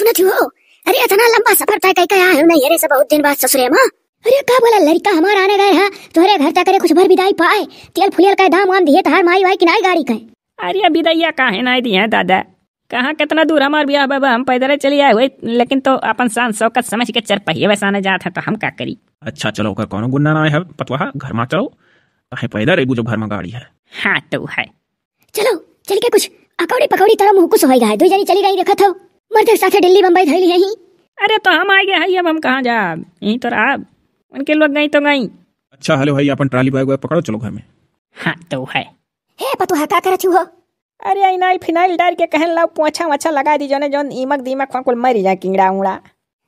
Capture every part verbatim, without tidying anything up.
सुनत हो? अरे, इतना लंबा सफर तय कइके आए हो नैहरे से बहुत दिन बाद ससुरे मा। अरे, का बोला, लड़का हमार आने गए है, तोहरे घर तक, अरे, कुछ भर बिदाई पाए, तेल फुएल का दाम वाम दिए, तहार माई वाई कि नाई गाड़ी का? अरे, बिदैया काहे नाई दिए हैं दादा, कहाँ कितना दूर हमार बियाह बाबा, हम पैदल चली आए हुए, लेकिन तो अपन शान शौकत समझ के चरपहिये वैसाने जात है, तो हम का करी? अच्छा, चलो, ओकर कौनो गुन्ना ना है, पतवा, घर मा चलो, काहे पैदल अइबू जब घर मा गाड़ी है? हाँ, तो है। चलो, चल के कुछ अकौड़ी पकौड़ी तरो, मुँह कुछ होइगा है। दुई जनी चली गई, देखत हो। मर्द साथे दिल्ली बम्बई धइली है ही। अरे, तो हम आइ गए हई, अब हम कहाँ जाब? यहीं तो रहब। उनके लोग गई तो गई। अच्छा, हेलो भाई, अपन ट्राली बैग वैग पकड़ो, चलो घर में। हाँ, तो है। हे पतोहा, का करत हो? अरे, आई नाई फिनाइल डार के कहन लाओ, पोछा वोछा लगा दी, जौने जौन ईमक दीमक हो, कुल मरी जाए, कीड़ा उड़ा।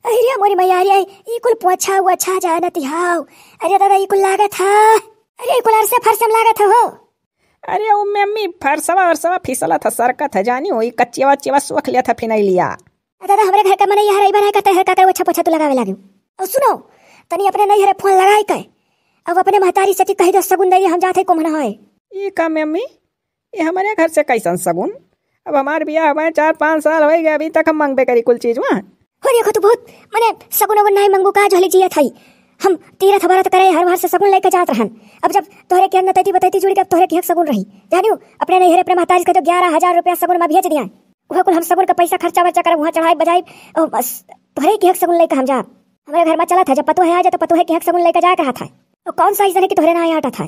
अरे मोरी मैया रे, ई कुल पोछा वोछा जानत हाव। अरे दादा, ई कुल लागत है। अरे, ई कुल अरसे फरसे में लागत है हो। अरे, ओ मम्मी, फरसवा अरसवा फिसलत है, सरकत है, जानी हो, ई कच्चेवा चेवा सोख लेत है फिनाइलिया। आ दादा, हमरे घर का मनई हर अइबा नहीं करते है, का करे वोछा पोछा तू लगावे लागे। और सुनो, तनी अपने नैहरे फोन लगाई के, अब अपने महतारी से कही दो, सगुन दे दे, हम जात है कुम्हन होए। ई का मम्मी? ये हमरे घर से कैसन सगुन? अब हमार बियाह हुए चार पाँच साल होइ गए, अभी तक हम मंगबे करी कुल चीज वहाँ। हो देखो, तू बहुत, मने, सगुन उगुन नाई मंगू का, झोली जियत हई। हम तीरथ बरत करे, हर बार से सगुन लेके जात रहन। अब जब तोहरे के नतैती बतैती जुड़ी, तब तोहरे के सगुन रही। जानियो, अपने नैहरे अपने महतारी से कह दो, ग्यारह हजार रुपया सगुन में भेज दिया। वह कुल हम सगुन का पैसा खर्चा वर्चा करब, वहाँ चढ़ाई बजाई, ओ, बस, तोहरे के सगुन लेके हम जाब। हमारे घर में चलत है, जब पतोह आ जाए तो पतोह के सगुन लेके जाए के रहत है। तो कौन सा ऐसा है कि तोहरे ना आटत है?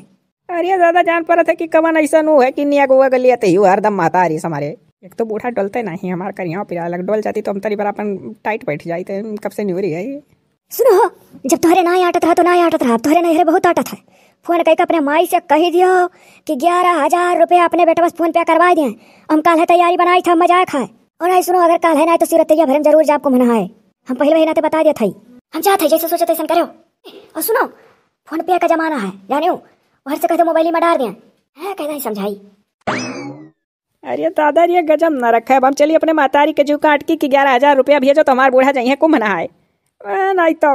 अरे दादा, जान परत है कि कवन ऐसन ऊ है कि निया गोवा गलिया ते ही हरदम महतारी से हमारे। एक तो बूढ़ा डोलते नहीं, हमार करिया पिरा लग, डोल जाती तो हम तरी पर अपन टाइट बैठ जाई, ते कब से न्यूरी है। सुनो हो, जब तोहरे ना आटत रहा तो ना आटत रहा, अब तोहरे नैहरे बहुत आटत है। फोन करके अपने माई से कही दियो कि ग्यारह हजार रुपया अपने बेटवा से फोन पे करवा दिए। हम काल है तैयारी बनाई था, मजाक है। और नहीं सुनो, अगर काल है ना तो सिरतैया भरन जरूर जाब कुम्हन है। हम पहले ही नाते बता देत हई। हम जात है, जैसे सोचत ऐसन करो। और सुनो, फोन पे का जमाना है, जाने हो, वहर से कह दो मोबाइल में डार दिया। हाँ, कह दे समझाई। अरे दादा रे, गजब न रखा है। अब हम चली अपने महतारी के जू काट की कि ग्यारह हजार रुपया भेजो तो हमार बूढ़ा जाइए कुम्हन है। ए, नहीं तो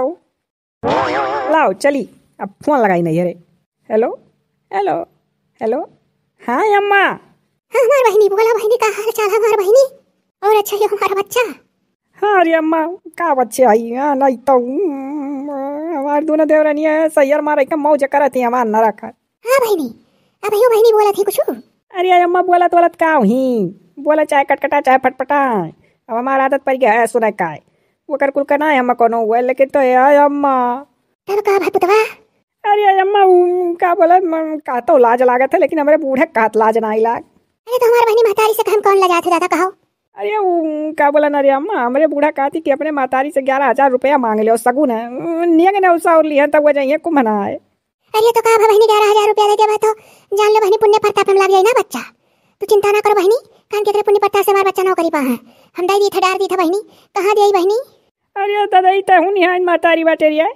लाओ चली, अब फोन लगाई नहीं रे। हेलो, हेलो, हेलो। हाँ अम्मा। हाँ, हमार बहिनी, बोला बहिनी, का हाल चाल है हमार बहिनी? और अच्छा, ये हमारा बच्चा? हाँ रे अम्मा, का बच्चे आई? हाँ, नहीं तो, हम्म, हमार दोनों देवरनिया है, सैयर मार एकदम मौज करत ही, हमार न रखा। हाँ बहिनी, अब यो बहिनी बोलत ही कुछ? अरे अम्मा, बोलत बोलत का हुई, बोला चाहे कटकटा चाहे फटफटा, अब हमार आदत पड़ गया है सुने का है। ओकर कुल का ना है अम्मा कोनो हुआ, लेकिन तो है अम्मा। तब का भाई पुतवा? अरे अम्मा, उ, का बोला, म, का तो लाज लागत है, लेकिन हमरे बूढ़े का लाज ना आई लाग। अरे तो हमार बहिनी महतारी से हम कौन लजात है दादा, कहो? अरे उ, का बोला ना रे अम्मा, हमरे बूढ़ा कहती कि अपने महतारी से ग्यारह हजार रुपया मांग लियो, सगुन है, उ, नियंग ने उसा और लिया तब वो जाइए कुम्हन है। अरे तो का भा बहिनी, ग्यारह हजार रुपया दे देबा तो जान लो बहिनी, पुण्य परताप में लाग जाई ना बच्चा। तू चिंता ना करो बहिनी, कान के तेरे पुण्य परताप से हमार बच्चा नौकरी पा है। हम दे दी था, डार दी था बहिनी, कहाँ दे आई बहिनी? अरे दादा, ई तहु निहान महतारी बाटे रिया।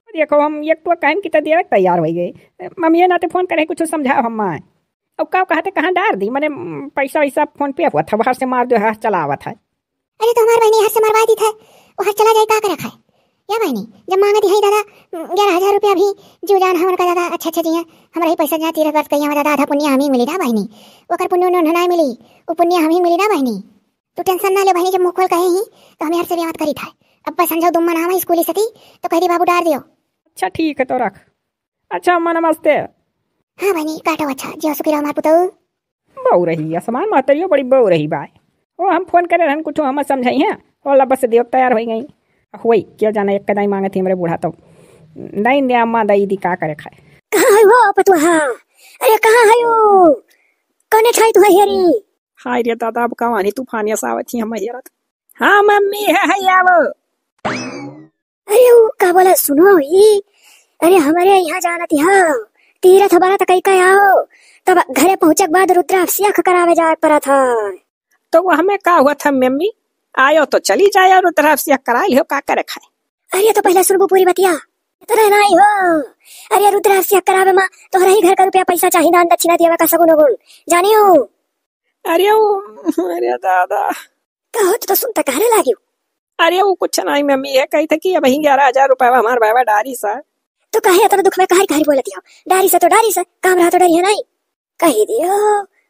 देखो, हम एक तो कहन की तो देवे के तैयार होइ गए। मम्मी नाते फोन करे, कुछ समझाओ हम माँ। अब का कहते, कहाँ डार दी? मने, म, पैसा वैसा फोन पे हुआ था, बाहर से मार दो, हाथ चलावत है। अरे तो हमार बहिनी हर से मरवा दी था, वो हर चला जाए, का करे खाए? या बहिनी, जब मांगत ही दादा, ग्यारह हजार रुपया भी जीव जान है उनका दादा, अच्छा अच्छा जी है, हमरा ही पैसा जाती रह बरत कहिया दादा, आधा पुण्य हमी मिली ना बहिनी, ओकर पुण्य उन्हें नहीं मिली, वो पुण्य हमी मिली ना बहिनी। तू टेंशन ना ले बहिनी, जब मुँह खोल कहे ही तो हमें हर से बात करी था। अब बस समझाओ दुम्मन आवा स्कूली सती तो कह दी बाबू डार दियो। अच्छा ठीक है तो रख। अच्छा अम्मा नमस्ते। हाँ बहिनी काटो, अच्छा जियो सुखी रहो हमार पुतऊ। बहू रही आसमान महतरियो बड़ी बहू रही बाय। ओ हम फोन करे रहन कुछ हम समझाई हैं। ओला बस देव तैयार हो गई। होई क्या जाना एक कदाई मांगत ही हमरे बूढ़ा तो। नहीं दे अम्मा दई दी का करे खाए। कहाँ है वो पतुआ? अरे कहाँ है वो? कौने छाई तू है हेरी? हाय रे दादा, अब कवानी तूफान ऐसा आवत ही हम हेरत। हाँ मम्मी, है, है आवो। अरे वो का बोला, सुनो ई, अरे हमरे यहाँ जानत हो, तीरथ बरत कई के आओ, तब घरे पहुँचे के बाद रुद्राभिषेक करावे जाए पड़त है। तो वो हमें का हुआ था मम्मी, आयो तो चली जाए और रुद्राभिषेक करा लियो, का करे खाए। अरे तो पहले सुनबू पूरी बतिया। इतना नहीं हो, अरे रुद्राभिषेक करावे मा तोहरा ही घर का रुपया पैसा चाही, दान दक्षिणा देवे का सगुन उगुन, जानियो। अरे वो, अरे दादा। कहो तो, तो सुनता कहने लागियो। अरे वो कुछ नहीं मम्मी, ये कही था कि अबहीं ग्यारह हजार रुपया हमार बाबा डारी सा। तो काहे इतना दुख में काहे काहे बोलत हो? डारी सा तो डारी सा, काम रहा तो डरिया नहीं। कही दियो,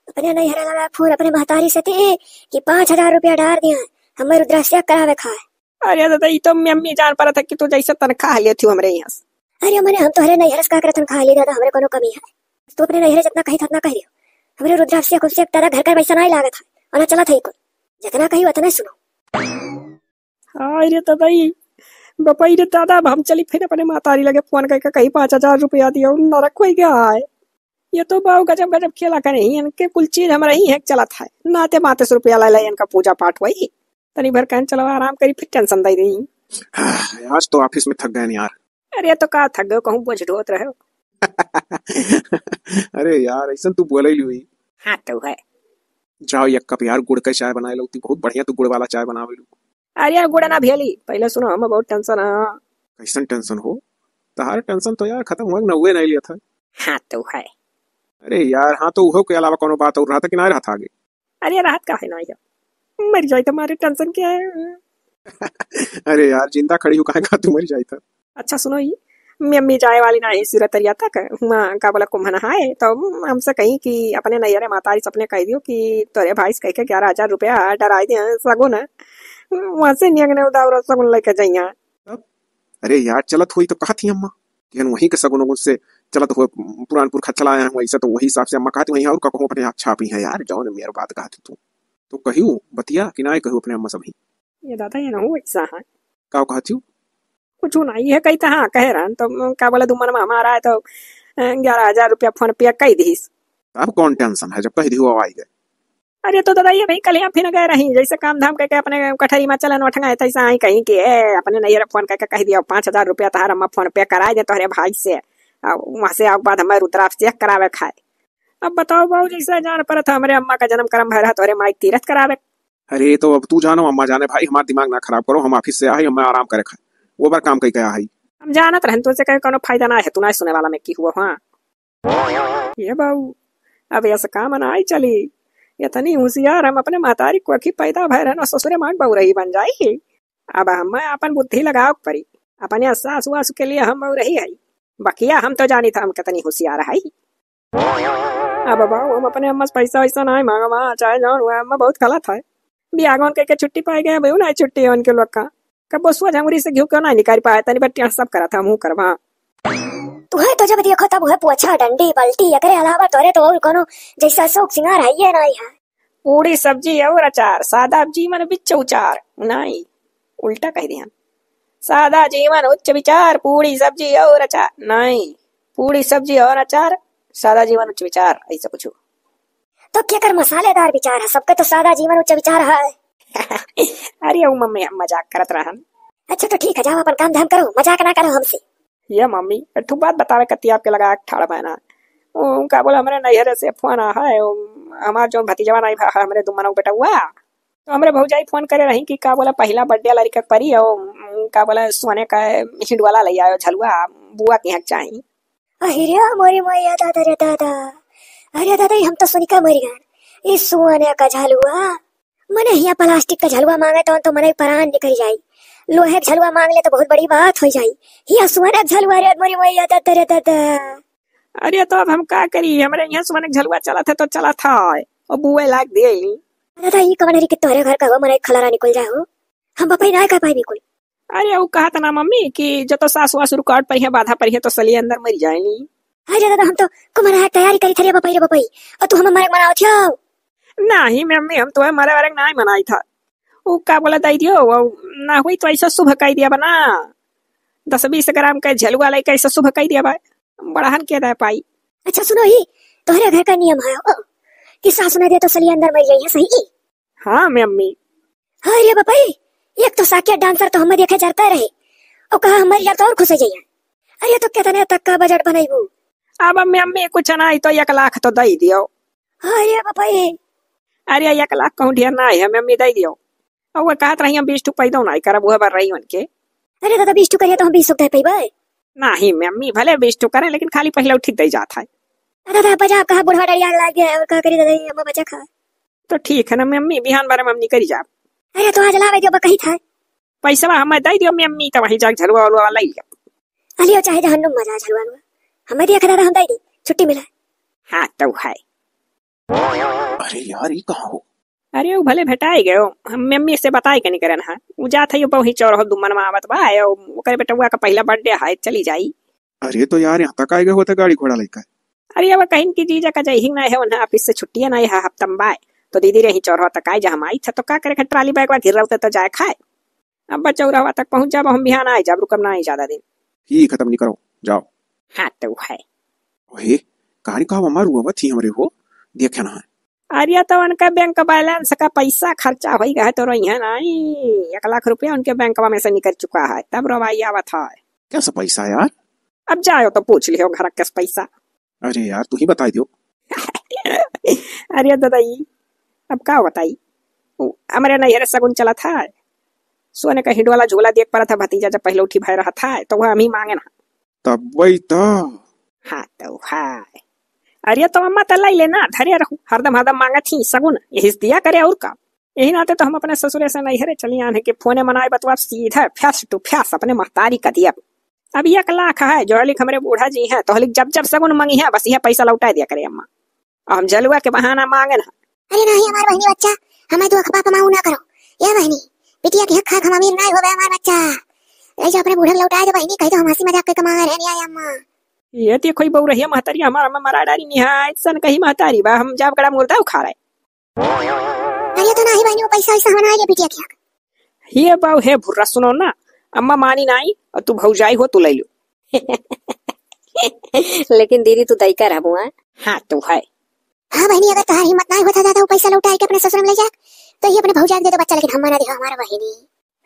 अपने नैहरा लगा फोन अपने महतारी से ते कि पाँच हजार रुपया डार दिया, हमें रुद्राभिषेक करावे खाए। अरे दादा, ई तो मम्मी जान परत है कि तू जैसे तनख्वाह लेत हो हमरे यहाँ से। अरे मने हम तोहरे नैहर से का करे तनख्वाह ले दादा, हमरे कोनो कमी है? तू अपने नैहर जितना कही था उतना कह दियो। हमरे रुद्राभिषेक अभिषेक दादा घर का पैसा नहीं लागत है, और ना चलत है कुल। जितना कही उतना सुनो। हाय रे दादा, ई बपई रे दादा, अब हम चली फिर अपने मातारी लगे फोन करके कही पाँच हजार रुपया दियो, नरक होई गया है। ये तो बाऊ गजब गजब खेला करे ही, इनके कुल चीज हमरा ही है चलत है, नाते माते से रुपया ले ले इनका पूजा पाठ वही। तनी भर कहन चलो आराम करी, फिर टेंशन दे रही। आज तो ऑफिस में थक गए यार। अरे तो का थक गए, कहूँ बोझ ढोत रहे हो। अरे यार, ऐसा तू बोले ही हुई। हाँ तो है। जाओ एक कप यार गुड़ का चाय बनाए लो, तू बहुत बढ़िया तू गुड़ वाला चाय बनावे लो। अरे यार गुड़ ना भेली, पहले सुनो हम बहुत टेंशन है। कैसन टेंशन हो? तहार टेंशन तो यार खत्म हुआ ना हुए नहीं लिया था। हाँ तो है। अरे यार, हाँ तो उहो के अलावा कोनो बात और रहता कि ना रहता आगे? अरे राहत का है ना यार, मर जाए तुम्हारे टेंशन क्या है? अरे यार, जिंदा खड़ी हो काहे का तू मर जाए था? अच्छा सुनो, ई मम्मी जाए वाली ना है सिरतरिया तक, हुआ का बोला कुंभ नहाए, तो हमसे कही कि अपने नैहरे मातारी से अपने कह दियो कि तोरे भाई से कह के ग्यारह हजार रुपया डराई दे सगुन, वहाँ से नियंगने उदावरो सगुन लेके जाइया। तब? अरे यार, चलत हुई तो कहत ही अम्मा कि हम वहीं के सगुन उगुन से चलत हुए पुरान पुरखा चला आए हैं, वैसे तो वही हिसाब से अम्मा कहत वहीं और का कहूँ अपने आप छापी है यार, जौन मेरे बात कहत तू तो कहियो बतिया कि ना कहियो अपने अम्मा सभी। ये दादा, ये ना हो ऐसा है। का कहत हूँ? कुछ ना, ये कही तो हाँ, कहे रहन तो का बोला, दुमन में हमारा है तो ग्यारह हजार रुपया फोन पे कह दीस। अब कौन टेंशन है, जब कह दियो आई गए। अरे तो दादा, ये भाई कल यहाँ फिर गए रही, जैसे काम धाम करके अपने कठरी में चलन उठंगा, तैसा आई कहीं कि ए, अपने नैहर फोन करके कह दिया, पाँच हजार रुपया तहार अम्मा फोन पे कराए दे तोहरे भाई से, और वहाँ से आके बाद हमें रुद्राभिषेक करावे खाए। अब बताओ बाबू, जैसा जान परत है, हमरे अम्मा का जन्म करम भय रहा, तोहरे माई तीरथ करावे। अरे तो अब तू जानो, अम्मा जाने भाई, हमार दिमाग ना खराब करो, हम ऑफिस से आए, हमें आराम करे खाए, वो बार काम कही गया है। हम जानत रहन तुझसे कहीं कोनो फायदा ना है, तू ना सुने वाला में की हुआ। हाँ ये बाबू, अब ऐसा काम ना आई चली, इतनी होशियार हम अपने महतारी को की पैदा भय रहन, ससुरे मांग बहू रही बन जाई। अब हमें अपन बुद्धि लगावे के परी, अपने सास वास के लिए हम बहू रही है। बकिया हम तो जानी था हम कितनी होशियार है। अब बाबू, हम अपने अम्मा से पैसा वैसा नहीं मांगब, हाँ, चाहे जौन हुआ, अम्मा बहुत गलत है। बियाह गौन करके छुट्टी पाए गए, अब यूं नहीं छुट्टी है उनके लोग का। कब वो सोझ अंगुरी से घिउ क्यों नहीं निकाल पाए, तनी बट्टियां सब करा था, मुंह करवा। तुहे तो जब देखो तब वह पोछा, डंडी, बाल्टी, एकरे अलावा तोरे तो और कोनो जैसा शौक सिंगार है ये नहीं है। पूड़ी सब्जी और अचार, सादा जीवन बिच उचार। नहीं, उल्टा कह दिया। सादा जीवन उच्च विचार, पूड़ी सब्जी और अचार। नहीं, पूड़ी सब्जी और अचार, सादा जीवन उच्च विचार, ऐसा कुछ। तो क्या कर मसालेदार विचार है, सबके तो सादा जीवन उच्च विचार है। अरे ओ मम्मी, हम मजाक करत रहन। अच्छा तो ठीक है, जाओ अपन काम धाम करो, मजाक ना करो हमसे। ये मम्मी, एक ठो बात बतावे कती आपके लगा ठाड़ बहना। उ का बोला, हमरे नैहरे से फोन आ है, उ हमार जो भतीजवा नहीं भा है, हमरे दुमनऊ बेटउआ, तो हमरे भौजाई फोन करे रही कि का बोला, पहिला बर्थडे लड़का परी हो, का बोला, सोने का हिंडवाला ले आयो, झलुआ बुआ के यहाँ चाही। अरे मोरी मैया, दादा रे दादा, अरे दादा, हम तो सुनिका मर गए। ई सोने का झलुआ, मने हिया प्लास्टिक का झलुआ मांगे तो, तो मने परान निकल जाई। लोहे का झलुआ मांग ले तो बहुत बड़ी बात हो जाई। हिया सोने का झलुआ रे, मोरी मैया, दादा रे दादा। अरे तो अब हम का करी, हमरे यहाँ सोने का झलुआ चलत है तो चलत है, और बुए लाग दे। दादा, ई कवन हरी कि तोहरे घर का हो, मने खलरा निकल जाए हो। हम बपई ना कर पाई बिल्कुल। अरे उ कहत ना मम्मी कि जो तो सास वास रुकावट परी है, बाधा परी है तो सलिए अंदर मर जाएनी। अरे दादा, हम तो कुमरहा तैयारी करी थे रे बपई रे बपई, और तू हमें मरे मनाओ थियो। नहीं मम्मी, हम तो मरे वरे नहीं मनाई था। उ का बोला दई दियो, वो ना हुई तो ऐसा शुभ कह दिया बना, दस बीस ग्राम का झलुआ लेके ऐसा शुभ कह दिया बा, बड़हन के दे पाई। अच्छा सुनो ही, तोहरे घर का नियम है ओ, कि सास ना दे तो सलिए अंदर मर जाइए, सही? हाँ मम्मी। अरे बपई, एक तो साकिया डांसर तो हमें देखे जरता रहे, और कहा हमारी यार तो और खुश हो जाइए। अरे तो कितने तक का बजट बनाईबू? अब मम्मी कुछ नहीं तो एक लाख तो दे दियो। अरे बपई। अरे एक लाख कहूँ ढेर ना है मम्मी, दे दियो। और वो कहत रही हम बीस ठो पैदा नहीं करब, वो बर रही उनके। अरे दादा, बीस ठो करिए तो हम बीस ठो दे पैबे। नहीं मम्मी, भले बीस ठो करें लेकिन खाली पहले उठी दे जात है। अरे दादा, बजा कहा बुढ़वा डरिया लाग गया है, और का करी दादा, ये अम्मा बचा खा। तो ठीक है ना मम्मी, बिहान बारे में हम निकल जाब। अरे तो आज लावे दियो, बकही था। पैसा हमें दे दियो मम्मी, तो वहीं जाके झलुआ उलुआ ले लियो। अलियो चाहे जहन्नुम मजा झलुआ उलुआ। हमें दिया दादा, हम दे दी, छुट्टी मिला। हाँ तो है। अरे यार, ये कहाँ हो? अरे, उ भले भेटाई गयो, हम मम्मी से बताई के निकरन है। उ जात है, उ बहु ही चौरहो दुमन में आवत बा, ए, ओकरे बेटउआ का पहिला birthday है, चली जाई। अरे, तो यार, यहाँ तक आए गए होते गाड़ी घोड़ा लेकर? अरे, अब कहिन कि जीजा का जइहिंग नाहीं है, उन्हें office से छुट्टिया नाहीं है, हफ्ता में बाय। तो दीदी रही चौरहो तक आए, जहाँ हम आई थे, तो का करे, trolley bag वा घिर रहते तो जाए खाए। अब बच्चा उरावा तक पहुँच जाब, हम बिहान आए जाब, रुकब नाहीं ज्यादा दिन। ठीक है, तब निकरो, जाओ। हाँ, तो है। ओहे, कहानी कहा मम्मा रुआवत ही हमरे हो, देखे ना है। अरे, तो उनका bank balance का पैसा खर्चा होई गए, तो रोइहैं नाहीं। एक लाख रुपया उनके बैंकवा में से निकल चुका है, तब रोवाई आवत है। कैसा पैसा यार? अब जाओ तो पूछ लियो घर कैसा पैसा। अरे यार, तू ही बताई दियो। अरे दादा, ई अब का बताई? उ, हमरे नैहरे सगुन चलत है, सोने का हिंडवाला झूला देख परत है, भतीजा जब पहले उठी भय रहत है, तो वह हम ही मांगे ना। तब वही तो। हाँ, तो है। अरे, तो अम्मा तो लाई लेना, धरे रहू, हरदम, हरदम मांगत ही सगुन, यही से दिया करे, और का। यही नाते तो हम अपने ससुरे से नैहरे चली आन है कि फोने मनाए बतवा सीधा face to face अपने महतारी का दिया। अब एक लाख है, जो हलिक हमरे बूढ़ा जी हैं, तो हलिक जब जब सगुन मंगी है, बस यह पैसा लौटा दिया करे अम्मा। अब हम जलुआ के बहाना मांगे ना। अरे नाहीं, हमार बहिनी बच्चा, हमें दुख पाप माऊ ना करो। ए बहिनी, बिटिया के हक खाक हम अमीर नाहीं होबे, हमार बच्चा। ले जा अपने बूढ़ा के लौटाए दे बहिनी, कही तो हम हंसी मजाक के कमा रहे नहीं आए अम्मा। ये ते कोई बहू रही है महतारी, हमार अम्मा मरा डारी नहीं है, ऐसन कही महतारी बा, हम जाब गड़ा मुर्दा उखाड़े। अरे तो नाहीं बहिनी, वो पैसा वैसा हम ना ले बिटिया के हक। हे बाऊ, हे भुर्रा, सुनो ना, अम्मा मानी नाहीं, और तू भौजाई हो, तू ले लो। लेकिन दीदी, तू दई कर हबुआ। हाँ, तू है। हाँ बहिनी, अगर तहार हिम्मत नाहीं होता दादा, वो पैसा लौटाए के अपने ससुर में ले जा, तो ये अपने भौजाई के दे दो बच्चा, लेकिन हम ना दे हमारा बहिनी।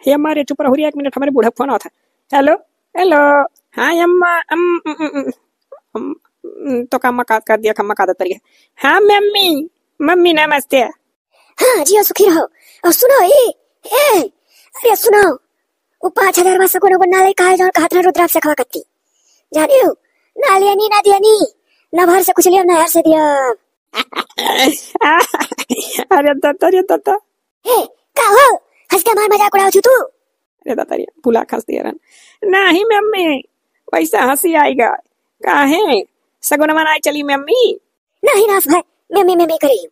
हे अम्मा रे, चुप रहो रे, एक मिनट, हमरे बूढ़ा फोन आवत है। हेलो, हेलो, हाँ अम्मा, अम, अम, अम, अम, अम, तो का अम्मा का कर दिया, अम्मा का दतरी है। हाँ मम्मी, मम्मी नमस्ते। हाँ, जियो सुखी रहो। और सुनो, ए, ए, अरे सुनो, वो पाँच हजार मा सगुन उगुन ना ले, काहे जौन कहत रहे रुद्राक्ष से खवा कत्ती। जानियो, ना लेनी, ना देनी, ना भर से कुछ लियो, ना हर से दियो। अरे दत्ता, अरे दत्ता। ए, का हो? हंस के हमार मजाक उड़ाओ छू तू? अरे दत्ता रे, बुला के हंस दिया रहन। नहीं मम्मी, वैसा हंसी आएगा। काहे? सगुनवा नाहीं चली मम्मी? नहीं नास भाई, मम्मी, मम्मी करी।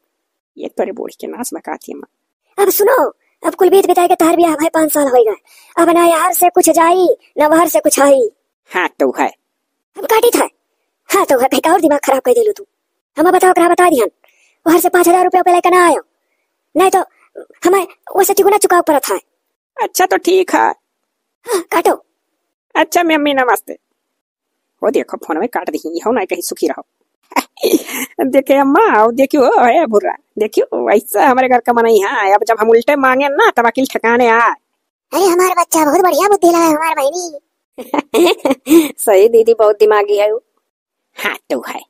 ये तोरे बूढ़ी के नास बकाती अम्मा। अब सुनो, अब कुल बीत बिताए के तहार बियाह भाई पाँच साल होई गए। अब ना यार से कुछ जाई, ना वहर से कुछ आई। हाँ तो है। अब काटी था। हाँ तो है, कहीं का और दिमाग खराब कर देलू तू। हम बताओ, करा बता दिहन। वहर से पाँच हजार रुपया पे लेके ना आयो। नहीं तो हमें वैसे तिगुना चुकाव पड़त है। अच्छा तो ठीक है। हाँ, काटो। अच्छा मम्मी नमस्ते। वो देखो फोन में काट दी, हो ना कहीं सुखी रहो। देखे अम्मा, आओ देखियो, हे भुर्रा, देखियो वैसा हमारे घर का मनई है, अब जब हम उल्टे मांगे ना तब अकिल ठिकाने आए। अरे हमार बच्चा बहुत बढ़िया बुद्धि लगा है हमार बहिनी। सही दीदी, बहुत दिमागी है वो। हाँ तो है,